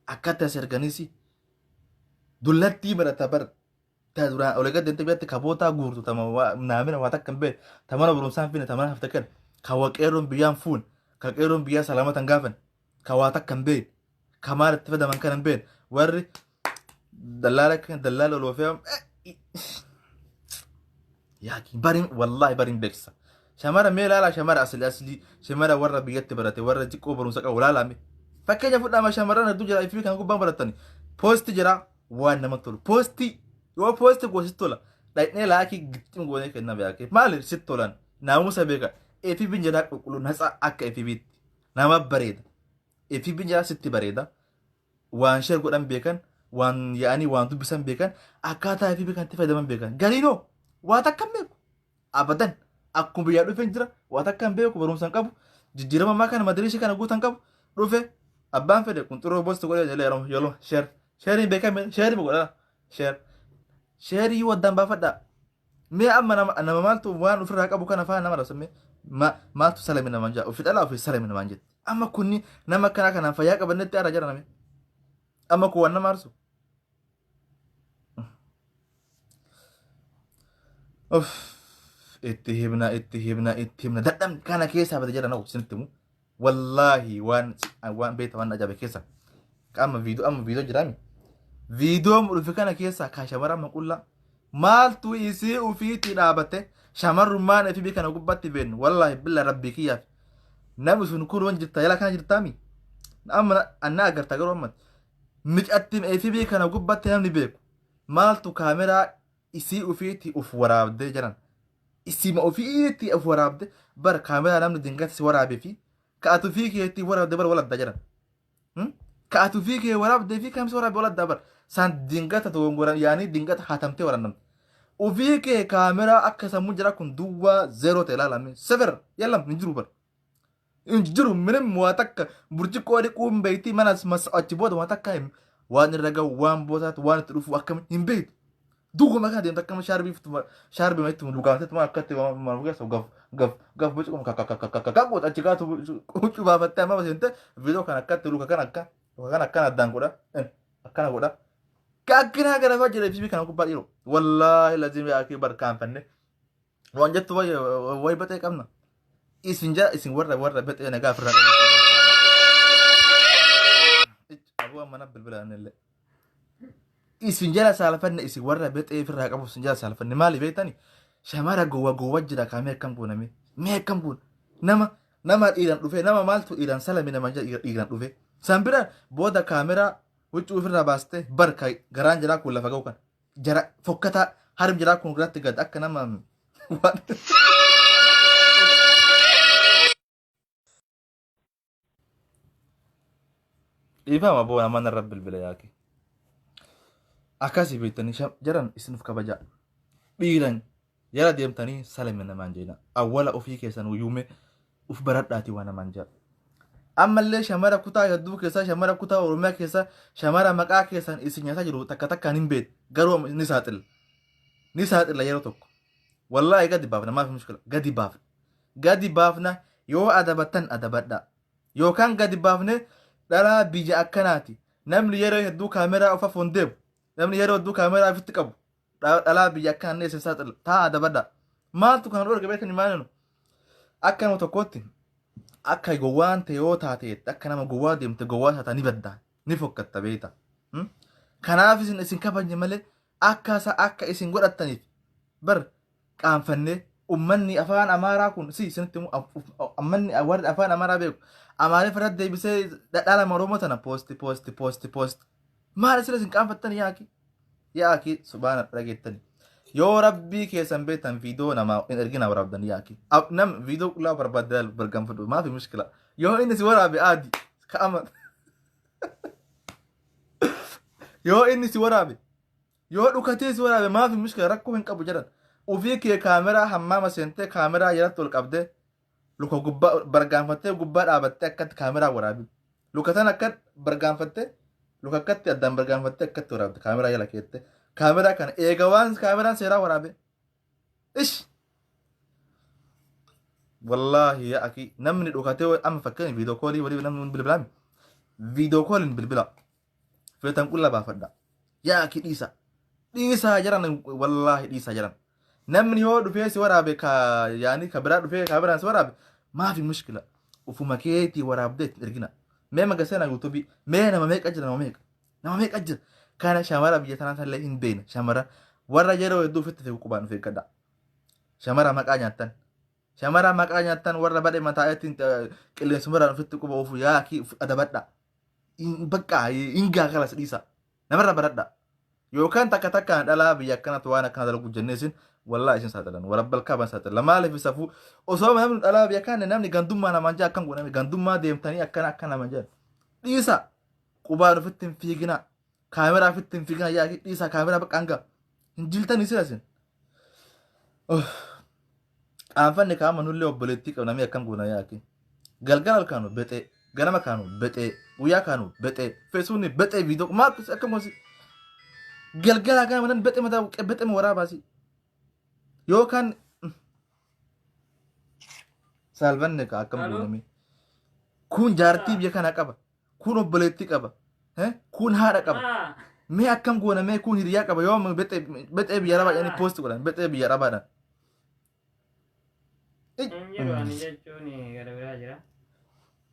akkatti as erganiis dullattii mana tabar ta duraan olii gad deemtee biratti kabootaa guurtu tama naamina waa takka hin beekne ta mana barumsaa hin finne ta mana hafte kan ka wa qeerroon biyyaan fuun ka qeerroon biyyaa salaamata hin gaafan ka waa takka hin beekne ka maal itti fayyadaman kan hin beekne warri dallaala kan dallaala ol oofee yaaki barin wallaahi barin beeksisa shamara mee ilaalaa shamara asli asli shamara warra biyyatti barate warra xiqqoo barumsa qabu ilaalaa mee fakkeenya fudhaama shamarran hedduu jira ifii kan gubbaan baratani poosti jira waan namatti tolu poostii yoo poosti goos sitti tola dhaqnee laakii gixxim goonee kenna beekee maali sitti tolan naamusa beeka FB'n jedhaa qulqulluu natsa akka FB'tti nama bareeda FB'n jedhaa sitti bareeda waan share godhan beekan waan yaa'anii waan dubbisan beekan akkaataa FB kanatti fayyadaman beekan gariinoo waa takka hin beeku abadan akkuma biyyaa dhufeen jira waa takka hin beeku barumsa hin qabu jijjiirama ammaa kana madiriishii kana guutan qabu dhufe abbaan fedhe qunxuroo bosti godhee jedhee yeroo yeroo share sheeriin beekame sheerii godha share sheerii waddaan baafadhaa mee amma nama nama maaltu waan ofirraa qabu kana faana nama rabsa mee maaltu salami namaan jaa ofi dhalaa ofi salami namaan jetti amma kunni nama akkanaa kanaan fayyaa qabannetti ara jara name amma kun waan nama aarsu. Uff, itti himna itti himna itti himna dadhabne kana keessaa bada jala na'u isinitti himu wallaahi waan waan beekta waan ajaa'iba keessa amma viidiyoo amma viidiyoo jiraami viidiyoo dhufe kana keessaa kaa shamarran maqullaa maaltu isii ufiitti dhaabate shamarrummaan FB kana gubbatti beennu wallaahi billa rabbii kiyyaaf namni sun kun waan jirta jala kana jirtaami amma anna agarta garuu amma micattiin FB kana gubbatti namni beeku maaltu kaameraa isii ufiitti uf waraabdee jiran isima ufiitti uf waraabde bar kaameraa namni dingata si waraabee fi ka ati ufii keetti waraabde bar waladda jiran ka ati ufii kee waraabdee fi kamsi waraabe waladda bar san dingata dogongoran yaanii dingata hatamtee waraannamte ufii kee kaameraa akka sammuu jira kun duwwaa zeeroo ta'e ilaalame sefer yallam hin jiru bar hin jiru minim waa takka burcuqqoo dhiquu hin beekti manas mas achi booda waa takka hin waan irra gahu waan bootaatu waan itti dhufu akkam hin beektu duwwama kana deemtu akkam shaarbii shaarbii itti lugaamtetti maa akkatti maal keessa gaf gaf gaf bocuqum kakakakakakak goota achi kaatu huccuu baafattee amma seente viidiyoo kana akkatti luka kana akka luka kana akkana addaan godha akkana godha akkanaa gara fa'aa jira ibsibii kana gubbaa dhiiroo wallaahi lazim yaa akii barkaanfanne waan jettu wayi baxee qabna. Isin jaa isin warra warra baxee nagaa ofirraa qaba. Aboo mana bilbila illee. Isin jala saalfanne isin warra baxee ofirraa qabu isin jala saalfanne maali beektani? Shamara gowwa gowwa jira kaa mee akkam goona mee mee akkam goona nama nama dhiiran dhufe nama maaltu dhiiran salami nama dhiiran dhufe san bira booda kaameraa huccuu ofirraa baaste barka garaan jiraa kun lafa ga'u kan jara fokkataa harmi jaraa kun irratti gad akka nama waan dhiifama boo nama narra bilbila yaake akkasii beektanii jaran isinif kabajaa dhiiran jara deemtanii salame namaan jeena awwala ofii keessan uyyuume uf baradhaati waan namaan jedha. Ammallee shamara kutaa hedduu keessaa shamara kutaa Oromiyaa keessaa shamara maqaa keessan isin nyaataa jiru takka takkaan hin beekne garuu ni saaxila. Ni saaxila yeroo tokko. Wallaahi gadi baafna maaf mushkila gadi baafna. Gadi baafna yoo adabattan adabadha. Yookaan gadi baafne dhalaa biyya akkanaati. Namni yeroo hedduu kaameraa of afoon deemu. Namni yeroo hedduu kaameraa ofitti qabu. Dhalaa biyya akkanaa isin saaxila. Taa adabadha. Maaltu kana dhorge beektani maalinu? Akka nama tokkootti akka gowwaan ta'e yoo taate akka nama gowwaa deemte gowwaa taata ni badda ni fokkatta beekta. Kanaaf isin isin kabajne malee akka isa akka isin godhattaniif bar qaanfannee Ummanni afaan Amaaraa kun si isinitti himu, ummanni warri afaan Amaaraa beeku Amaariffa irratti deebisee dhadhaa Oromoo tana poosti poosti poosti poosti. Maal isin isin qaanfattan yaaki? Yaaki subhaana dhageettani. Yoo rabbii keessan beektan viidiyoo namaa hin ergina waraabdan yaaki. Nam viidiyoo qullaa barbaadde bargaanfadhu maafi mushkila. Yoo inni si waraabe aadi ka'ama. Yoo inni si waraabe, yoo dhukatee si waraabe, maafi mushkila, rakkoo hin qabu jedhan. Ufii kee kaameraa hammaama seentee kaameraa jalatti ol qabdee luka gubbaa bargaanfattee gubbaa dhaabattee akkatti kaameraa waraabi. Luka tan akka bargaanfattee, luka akkatti addaan bargaanfattee akkatti waraabde kaameraa jala keette. Kaameraa kana eega waan kaameraan seeraa waraabe. Ish! Wallaahi yaa akii, namni dhukatee amma fakkeenya viidiyoo koolii walii namni bilbilaami. Viidiyoo kooliin bilbila. Feetan qulla baafadha. Yaa akii, dhiisa. Dhiisaa jiran, wallaahi dhiisaa jiran. Namni yoo dhufee si waraabe, ka yaani ka biraa dhufee kaameraan si waraabe, maafi mushkila. Ufuma keetii waraabdee ittiin ergina. Mee magaseenaa yuutuubii mee nama meeqa jira, nama meeqa? Nama meeqa jira? Kana shamara biyya tanaa illee hin beekne, shamara warra yeroo hedduu ofitti fiigu qubaan of eeggadha. Shamara maqaa nyaattan. Shamara maqaa nyaattan, warra badhe mataa ittiin qilleensumarraan ofitti quba oofu, yaa akii adabadha. Bakka hin gaakalas dhiisa. Namarra baradha. Yookaan takka takkaan dhalaa biyya akkanatti waan akkana dalagu jennee isin wallaa isin saaxilan. Warabbal kaaban saaxilan. Maaliif safuu osoo namni dhalaa biyya kana namni gandummaa namaan jaa akkam godhame gandummaa deemtanii akkana akka namaan jedhan. Dhiisa. Qubaan ofitti hin fiigina. Kaameraa ofitti hin fiigina, yaa dhiisa kaameraa bakka hanga. Hin jiltanii sila isin. Qaanfanne kaama nullee obboleettii qabna, mee akkam goona yaaki. Galgala kaanu bexee, ganama kaanu bexee, guyyaa kaanu bexee, feesuunni bexee, viidiyoo maal akkam gosi. Galgala kana manan bexee mataa bexee waraabaasi. Yookaan saalfanne ka akkam Aloo? goona mee. Kun jaartii biyya kana qaba. Kun obboleettii qaba. Kun haadha qaba. Mee akkam goona mee? Kun hiriyaa qaba, yoo bexee bexee biyya arabaa jedhanii poosti godhan bexee biyya arabaadhaan. Hin jiru, ani jechuun gara biraa jira.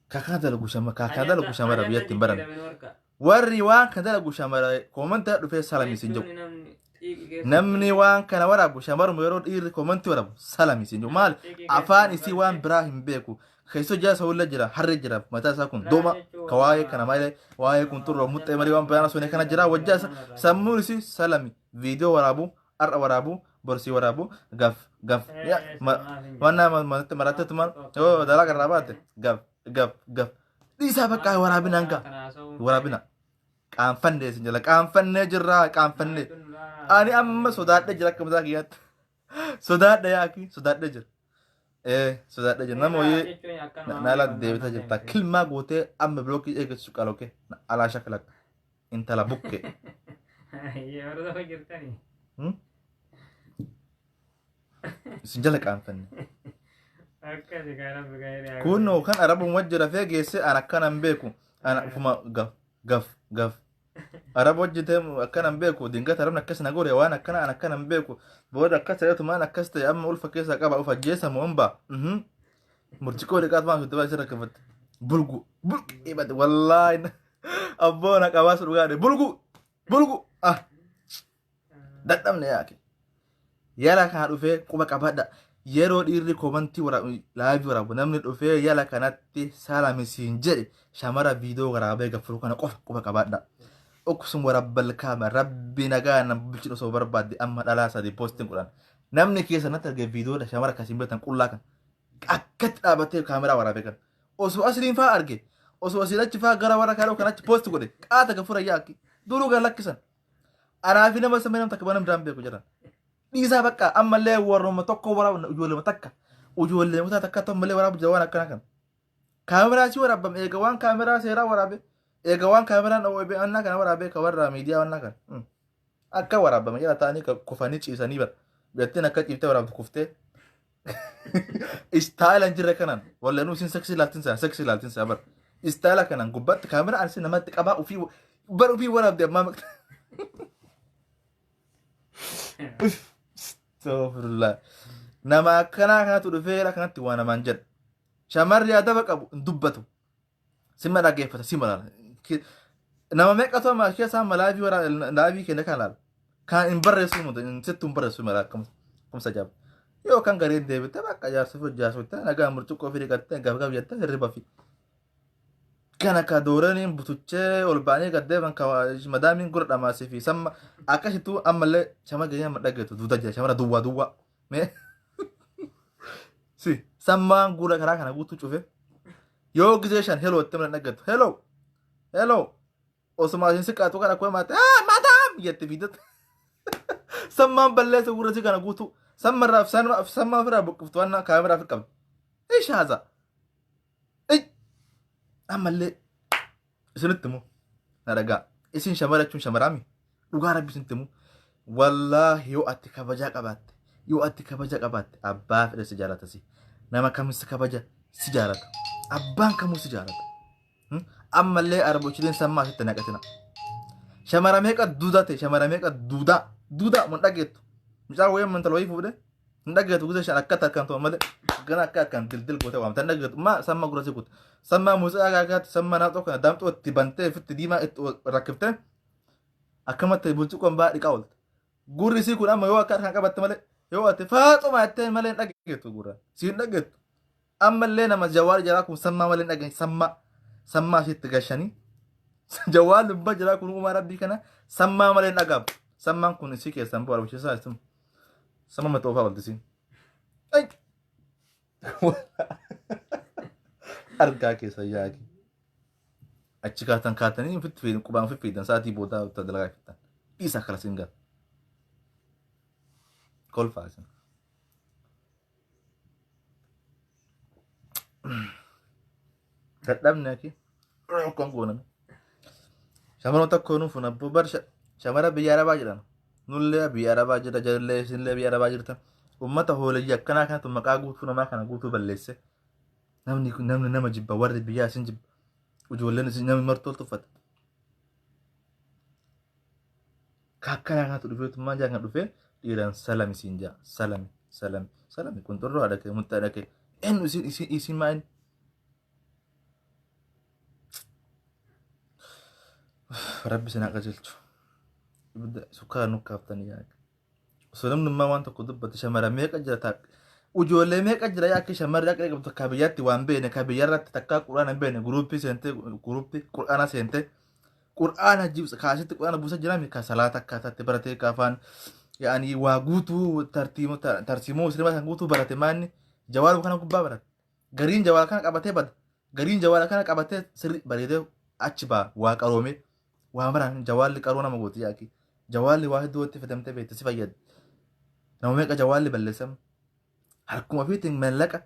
Kakaa dalagu shama kakaa dalagu shamara biyyatti hin baran. Jijjiirame warqa. Warri waan kana dalagu shamara koomantaa dhufee salami sin jedhu. Jechuun namni xiiqii keessa Namni waan kana waraabu shamaruma, yeroo dhiirri koomantii waraabu salami sin jedhu. Maal afaan isii waan biraa hin beeku. Keessoo jala sawulla jira, harree jira, mataa isaa kun dooma ka waa'ee kana malee waa'ee qunxurroo muxxee malee waan biraan osoo kana jira wajjaa isa sammuun isii salami viidiyoo waraabu, har'a waraabu, borsii waraabu, gaf gaf waan manatti maratte maal yoo dalaa irraa baate gaf gaf gaf dhiisaa bakka waraabina hanga waraabina. Qaanfannee isin jala qaanfannee jirraa, qaanfannee. Ani amma sodaadhee jira, akka mataa kiyyaatti sodaadhe, yaaki sodaadhee jira. Ee, sodaadhee jira. Nama wayii naala deebitaa jirta kilmaa gootee amma bilookii eeggassu qalooke alaa shakalak intala bukke. Yeroo jirtanii. Isin jala qaanfanne. Akkasi kan rabbi kan Kun kan arabuma wajji rafee geesse an akkanan beeku. Ana ufuma gaf gaf gaf. Araba hojjete akkanan beeku, dingata arabni akkas na godhe, waan akkana an akkanan beeku. Booda akkas ta'etu maan akkas ta'e, amma ulfa keessaa qaba, of ajjeesa moo hin ba'a. Murciqoo dhiqaat maan fitti baay'ee rakkafatte. Bulgu bulgu ibate wallaahi abboo na qabaas dhugaadhe bulgu bulgu ah dadhabne yaake. Yala kana dhufee quba qabadha. Yeroo dhiirri koomantii laayivii waraabu namni dhufee yala kanatti salamisiin jedhe, shamara viidiyoo waraabee gaffuru kana qofa quba qabadha. Uksum warabbal kaama rabbi nagaa na bulchin osoo barbaadde amma dhalaa sadii poostiin godhan. Namni keessa natti arge viidiyoodha shamara akkasiin beektan qullaa kan akkatti dhaabattee kaameraa waraabee kan osoo asliin faa arge, osoo asiin achi faa gara warra kaadhoo kan achi poosti godhe qaata gafura yaakki duruu gan lakkisan. Anaa fi nama samee nama takka bana biraan beeku jedhan. Dhiisaa bakka ammallee warruma tokko waraabu, ijoollee takka ijoollee mutaa takka ammallee waraabu jira waan akkana kan. Kaameraa si waraabame eega waan kaameraa seeraa waraabe, eega waan kaameraan OB annaa kana waraabee ka warra miidiyaa annaa kana. Akka waraabame jala ta'anii kufanii ciisanii bara. Biyyattiin akka ciiftee waraabdu kuftee. Istaayila hin jirre kanaan wallanuu isin seksii laaltin sana seksii laaltin sana bara. Istaayila kanaan gubbaatti kaameraa ansi namatti qabaa ofii bara ofii waraabde ammaa maqta. Astaghfirullah. Nama akkanaa kanatu dhufee yeroo kanatti waa namaan jedha. Shamarri adaba qabu hin dubbatu. Sima dhaggeeffata, sima laala. Nama meeqatu amma keessaa amma laayivii laayivii keenya kan laala. Kan hin barreessu mutu, hin sittu hin barreessu mala akkamsa jaaba. Yookaan gariin deebite bakka jaarsa fi jaarsotte nagaa murcuqqoo fi dhiqattee gaaf gaaf jettee hirriba fi. Kana ka dooraniin butuchee ol ba'anii gad deeman ka madaamiin gurra dhamaasii fi samma akkasittuu ammallee shamara geenyaa amma dhageetu duuda jira shamara duwwaa duwwaa. Mee si sammaan gurra karaa kana guutuu cufe yoo gisee shan heloo itti mana dhageetu heloo heloo osuma isin siqaatu kana akkuma maate ah madaam jette fiidatti. Sammaan balleessa gurra si kana guutuu sammarraa sammaa ofirraa buqqiftu waan kaameraa fi qabdu. Ishaaza. Ammallee isinitti himu na dhagaa. Isin shamara jechuun shamaraami. Dhugaa rabbi isinitti himu. Wallaahi yoo ati kabajaa qabaatte yoo ati kabaja qabaatte abbaa fedhe si jaalata si. Nama kamis si kabaja si jaalata. Abbaan kamuu si jaalata. Ammallee arbochileen sammaa asitti naqatina. Shamara meeqa duudaa ta'e shamara meeqa duudaa duudaa mun dhageettu. Mucaa wayii mantala wayii fuudhe hin dhageettu guzee shan akka takkaan ta'u malee gana akka akkaan dildil goote waamta hin dhageettu maa samma gurra si kutte. Sammaa muuziqaa gaagaatti samma naaxoo kana daamxoo itti bantee ofitti diimaa itti rakkiftee akkamatti bulchuqoon baa dhiqaa oolte. Gurri isii kun amma yoo akka harkaan qabatte malee yoo ati faaxuma jettee malee hin dhageettu gurra. Si hin dhageettu. Ammallee nama jawaar jaraa kun sammaa malee hin dhageenye sammaa sammaa ishiitti gashanii jawaar lubba jaraa kun uumaa rabbii kana sammaa malee hin dhagaamu. Sammaan kun isii keessan bu'aa bulchiisaa isin samma maxoofaa olti isiin. Ay! Argaa keessa yaaki. Achi kaatan kaatanii ofitti fiidan qubaan ofitti fiidan sa'aatii boodaa dalagaa fittan. Dhiisa akkana siin gara. Kolfaa isin. Dadhabne aki akkan gooname. Shamara tokko nuuf abboo bar shamara biyya arabaa jedhan. Nullee biyya arabaa jira jallee isinillee biyya arabaa jirtan. Ummata hooleyyii akkanaa kanatu maqaa guutuu namaa kana guutuu balleesse. Namni namni nama jibba warri biyyaa isin jibba. Ijoolleen isin namni martoo tuffata. Ka akkanaa kanatu dhufeetummaa jaa kan dhufee dhiiraan salami siin jaa salami salami salami qunxurroo haadha kee muxxa haadha kee eenyu isin isin isin maa inni rabbi isin haa qajeelchu ibidda sukkaara nu kaaftanii yaa osoo namnummaa waan tokko dubbate shamara meeqa jira taa ijoollee meeqa jira yaa akka shamarri akka qabdu takka biyyaatti waan beekne ka biyyarratti takka quraana hin beekne guruuppii seentee guruuppii quraana seentee qur'aana jibsa kaasitti qur'aana buusa jiraami ka salaata akkaataatti baratee ka afaan yaani waa guutuu tartiimoo tarsiimoo musliimaa kan guutuu barate maanni jawaala kana gubbaa barate gariin jawaala kana qabatee bada gariin jawaala kana qabatee sirri bareedee achi baa waa qaroomee waa maraan jawaalli qaroo nama gooti yaaki jawaalli waa hedduu itti fayyadamtee beekte si fayyada nama meeqa jawaalli balleessama Harkuma ofiitiin mallaqa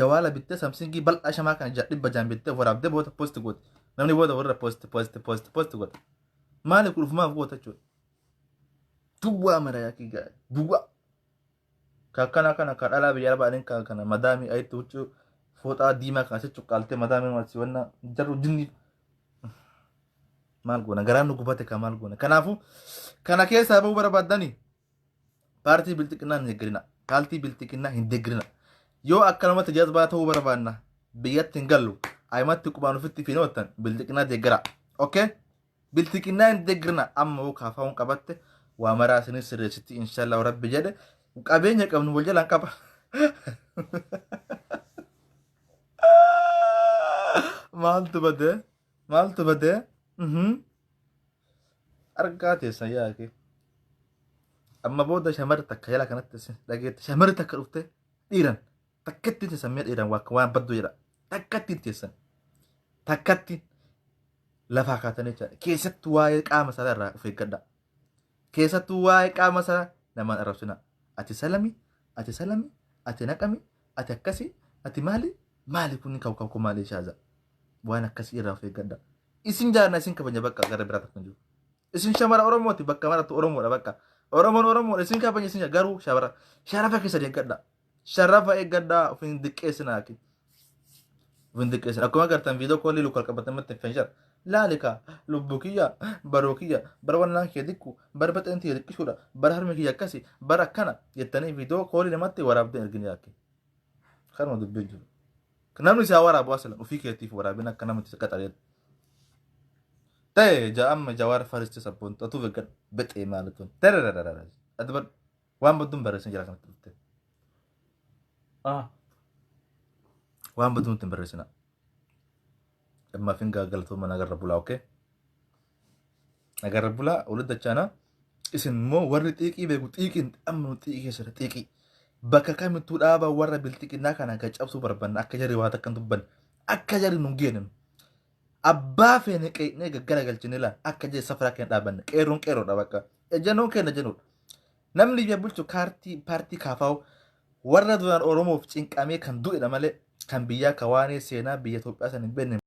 jawaala bittee samsingii bal'aa shamaa kana 600 bittee waraabdee booda post gooti. Namni booda warra post post post post godha. Maali kun ufumaaf goota jechuudha. Duwwaa mara yaakii gaa duwwaa. Ka akkana kana ka dhalaa biyya arabaa ka kana madaamii ayitti huccuu fooxaa diimaa kana sitti cuqqaaltee madaamii maal wanna jarru jinni maal goona garaan nu gubate ka maal goona kanaafuu kana keessaa bahuu barbaaddanii Paartii bilxiqinnaa hin deeggarina. Paartii bilxiqinnaa hin deeggarina. Yoo akkanumatti jazbaa ta'uu barbaanna biyyatti hin gallu ayimatti qubaan ofitti fiinoo jettan bilxiqinnaa deeggara. Okay? Bilxiqinnaa hin deeggarina amma yoo kaafaa'uun qabatte waa maraa isinis sirreessiti inshallah rabbi jedhe qabeenya qabnu wal jalaan qaba. Maaltu badee? Maaltu badee? Argaa teessan yaake. Amma booda shamarri takka jala kanatti isin dhageette shamarri takka dhufte dhiiran takkatti teessan mee dhiiran waan badduu jedha takkatti teessan takkatti lafaa kaatanii jechaadha. Keessattuu waa'ee qaama saalaa irraa of eeggadha. Keessattuu waa'ee qaama saalaa namaan arrabsina. Ati salami, ati salami, ati naqami, ati akkasi, ati maali, maali kun kaw kaw maali shaaza. Waan akkasii irraa of eeggadha. Isin jaarna isin kabaja bakka gara biraa tokko hin jiru. Isin shamara Oromooti bakka marattu Oromoodha bakka. Oromoon Oromoodha isin kabaja isin garuu shamara sharafa keessan eeggadha. Sharafa eeggadha of hin diqqeessinaa. Of hin diqqeessinaa. Akkuma agartan viidiyoo koolii luka qabatan matti hin jira. Laalika lubbuu kiyya baroo kiyya bara wannaan kee diqqu bara baxeen tiyya diqqishuudha bara harmi kiyya akkasi bara akkana jettanii viidiyoo koolii namatti waraabdee ergin yaake. Kanuma dubbiin jiru. Namni isaa waraabu asalan ofii keetiif waraabin akka namatti si qaxareetu. Ta'e ja'amma jawaar faristi sabboon xatuu eeggadhu bexee maalitun. Tererererere. Ati bar waan badduun barreessin jira kanatti dhufte. Waan baduu nutti hin barreessina. Ammaaf hin galatooma, nagarra bulaa, okay? Nagarra bulaa, walitti dachaana. Isin immoo warri xiiqii beeku, xiiqiin amma nu xiiqii keessa jira, xiiqii. Bakka kamittuu dhaaba warra bilxiqinnaa kana akka cabsuu barbaanna, akka jarri waa takka hin dubbanne, akka jarri nu geeninu. Abbaa feene qeeqnee gaggara galchine laal, akka jarri safara keenya dhaabanne. Qeerroon qeerroodha bakka. Ejjannoon keenya jennuudha. Namni biyya bulchu kaartii paartii kaafaa'u warra duraan Oromoof cinqamee kan du'edha malee kan biyyaa kawaanee seenaa biyya Itoophiyaa san hin beekne.